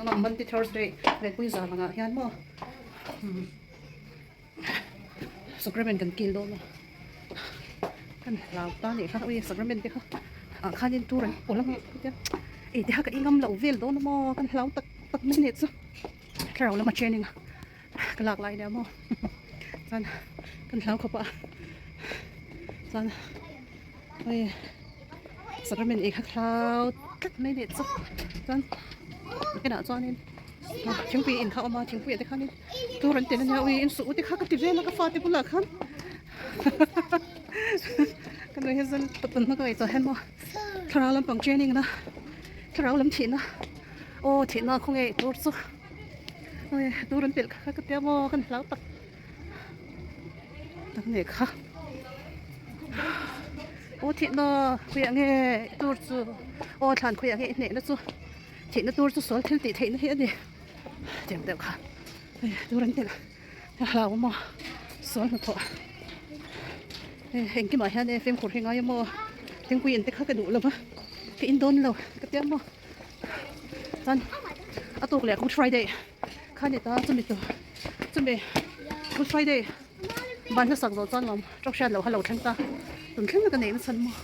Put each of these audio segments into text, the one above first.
Tunah Monday Thursday Venpui zan angah hian maw umm sacrament kan kil dawn a kan hlau ta nih kha ui sacrament te kha ah khanin tur an pawlh ang ei te kha ka ingam loh vel dawn a maw kan hlau tak tak mai nih chu thlarau lama training a ka lak lai nia maw chuan kan hlau khawp a chuan hei sacrament ei kha hlau tlat mai nih chu chuan inah chuanin thingpui in kha a awm a thingpui ah te khanin tur an tel ania ui in suh u te kha ka ti vel a ka fate bulah khan ka nuih hi zan tawp hma ka ngaihtuah hian maw thlarau lampang training na thlarau lam thihna aw thihna khawnge tur chu ui tur an telh kha ka tia maw kan hlau tak tak nih kha aw thihna khawiah nge tur chu aw thlan khawiah nge i hnehna chu thihna tur chu sawl thil tih theihna hi a ni. Tiang deuh kha hei tur an telh a hlauhawm a sawl hnathawh hei engkimah hian e fimkhur hi ngai emaw thingpui in te kha ka duh lo va ka in dawn lo ka tia maw chuan a tuk leh good friday kha ni ta chumi tur chumi good friday ban hmasak zawh chuan lawm tawk hriat loh kha lo thleng ta tun thleng na ka neih na chhan maw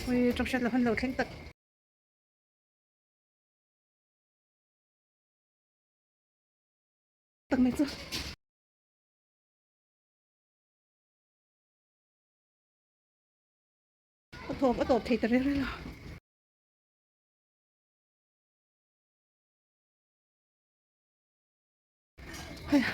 ui tawk hriat loh khan lo thleng tak. Tak mai chu. A tawp a tawp thei ta reng reng a. Hei.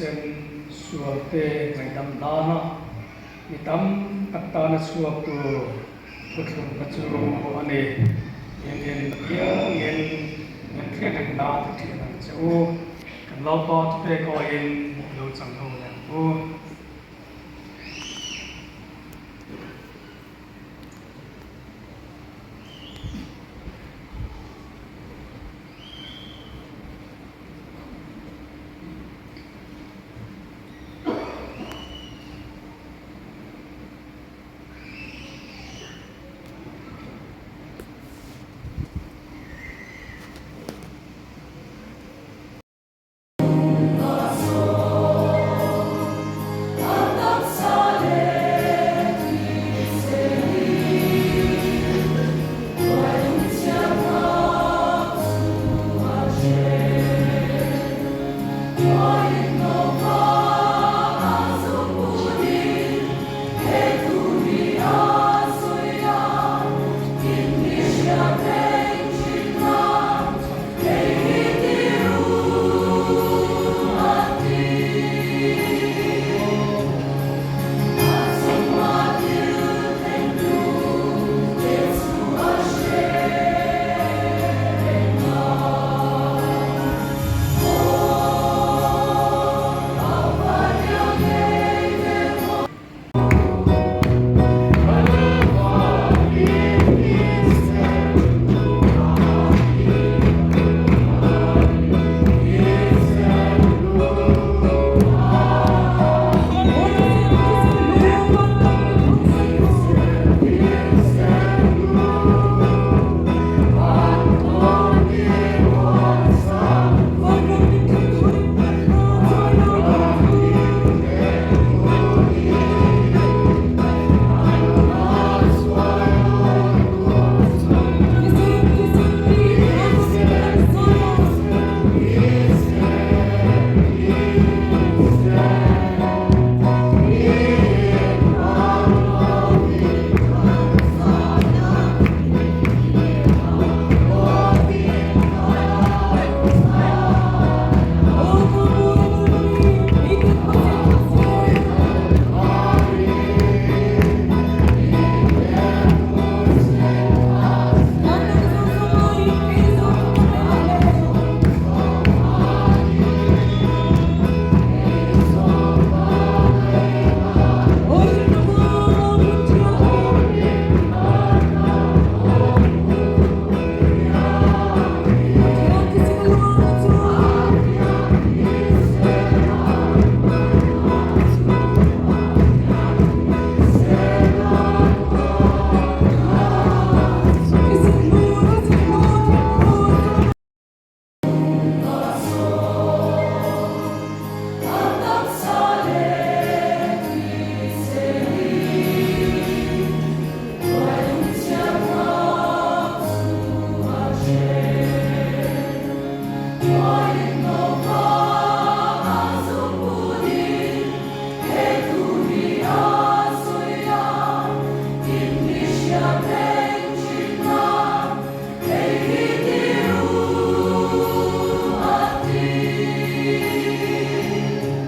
thisen sualte ngaihdam nana mi tam tak tana chhuak tur thuthlungna chu a ni. In en apiangin min hriat reng nan ka thian ang che u. Kan Lalpa thupek awiin i lo chang ho leh ang u.